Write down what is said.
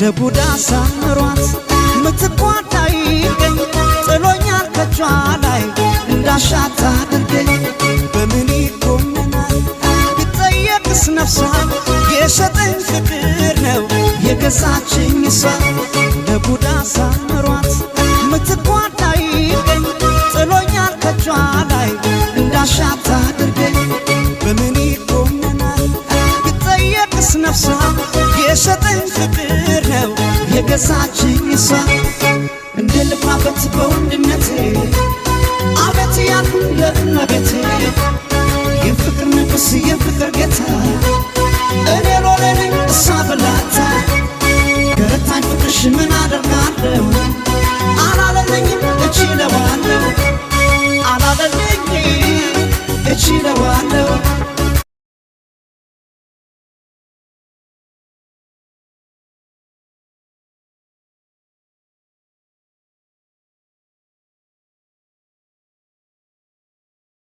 ለቡዳ ሳምሯት ምትኳን አይገኝ፣ ጥሎኛል ከቿ ላይ እንዳሻት አድርገኝ። በምን ይኮነናል ቢጠየቅስ ነፍሷ? የሸጠኝ ፍቅር ነው የገዛችኝ እሷ። ለቡዳ ሳምሯት ምትኳን አይገኝ፣ ጥሎኛል ከቿ ላይ እንዳሻት አድርገኝ። በምን ይኮነናል ቢጠየቅስ ነፍሷ? የሸጠኝ ፍቅር ነው የገዛችኝ እሷ። እንደ ልኩራበት በወንድነቴ፣ አቤት ያልኩ ለእመቤቴ፣ የፍቅር ንጉሥ።